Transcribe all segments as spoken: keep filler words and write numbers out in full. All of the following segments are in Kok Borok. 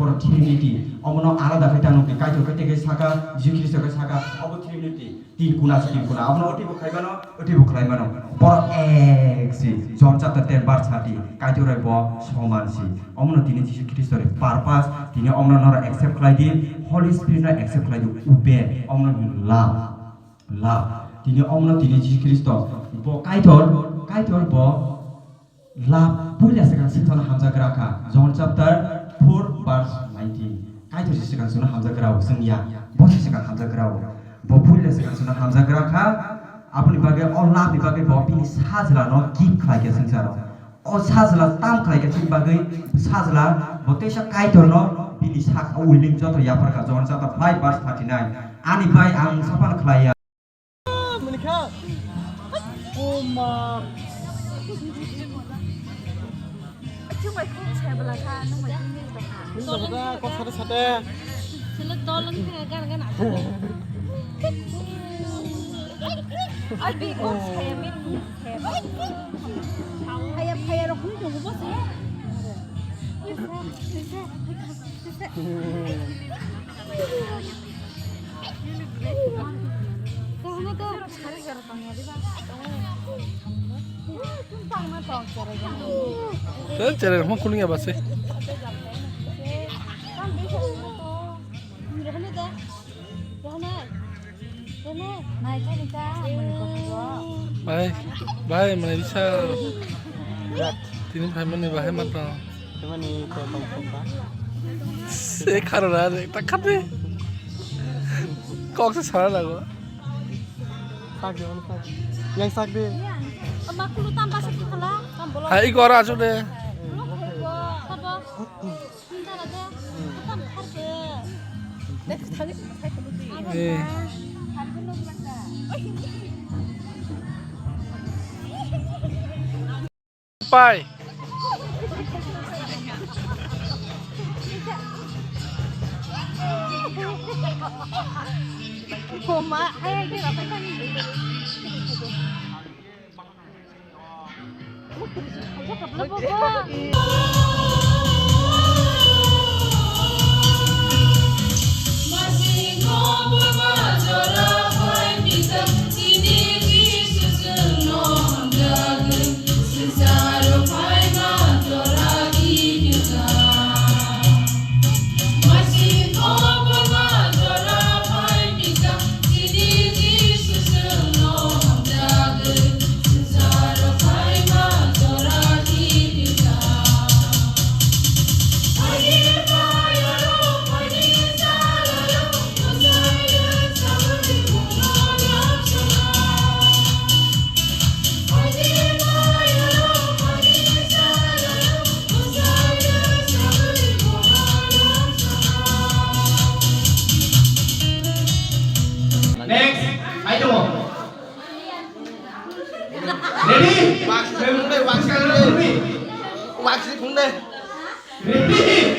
Borok Trinity, omono alada khe ta nukdi, Kaitor khe tei khe saka, Jisu Khristo khe saka, obo Trinity, tin kuna se tin kuna, abono otibo khlai mano, otibo khlai mano. Borok ek si, John chapter ten verse thirty, Kaitor bai bo soman si. Omono tini Jisu Khristo ni purpose, tini omono norok accept khlai di, Holy Spirit no accept khlai di, ube, omono love, love. Tini omono tini Jisu Khristo, bo Kaitor, Kaitor bo Love puila swkang swngcharno hamjakgra kha, John chapter four verse nineteen. Kaitor se swkang chwngno hamjakgra o, chwng ya, bo se swkang hamjakgra o. Bo puila swkang chwngno hamjakgra kha, aboni bagwi o love ni bagwi bo bini sajlano gift khlai kha swngcharo. O sajla tam khlai kha chini bagwi, sajla bo teisa Kaitorno bini sak o willing joto yapharkha, John chapter five verse thirty-nine. Ani bai ang sapan khlai ya. Mani kha. O ma. Chwng bai kok sai bwla kha, nwng bai kok nini bai kha. Nini bai kha, kok sate sate. Chwla dol wng kha, gan gan. Ai, bi kok sai, bi kok sai. Phaya, phaya rok hwnwi tongo bo se. Tei chereng hwn kuning ya base. Bai, bai, mane bisa. Tini phaimani bahai matang. Tini phaimani kok tong tong ba. Se kharo na re, ta khate. Kok se sara lago. Sak de, sak. Yang sak de. Ama kulu tamba sakhala, tambolo. Hai, iko aro asu de. Lo khaibo, tabo. Pai. Next, hai tongo. Ready? Wax, ready? Wax, ready? Wax, ready? Ready?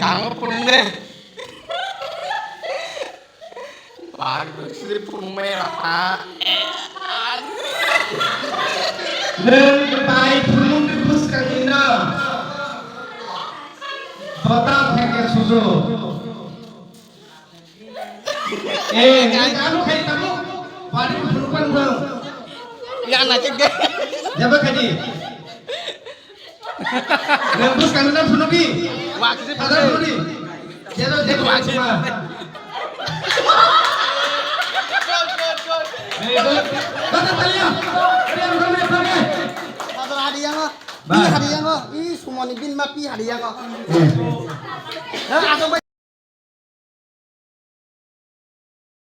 Kang pun deh. Bag sri pung merah. Nwng bai phunukni bwskang hino. Bota Susu. Eh, ini kamu kayak kamu. Bari berubah ubah. Ya, nanti deh. Siapa kaji? Nembus kangennya penuhi. Waksi Ada penuhi. Penuhi. Siapa dia waksi mah? Very good. Kata tanya. Ada yang kami pakai. Pasal hadiah mah. Pi hadiah ngo, i sumoni bil ma pi hadiah ngo. Ha, atong bai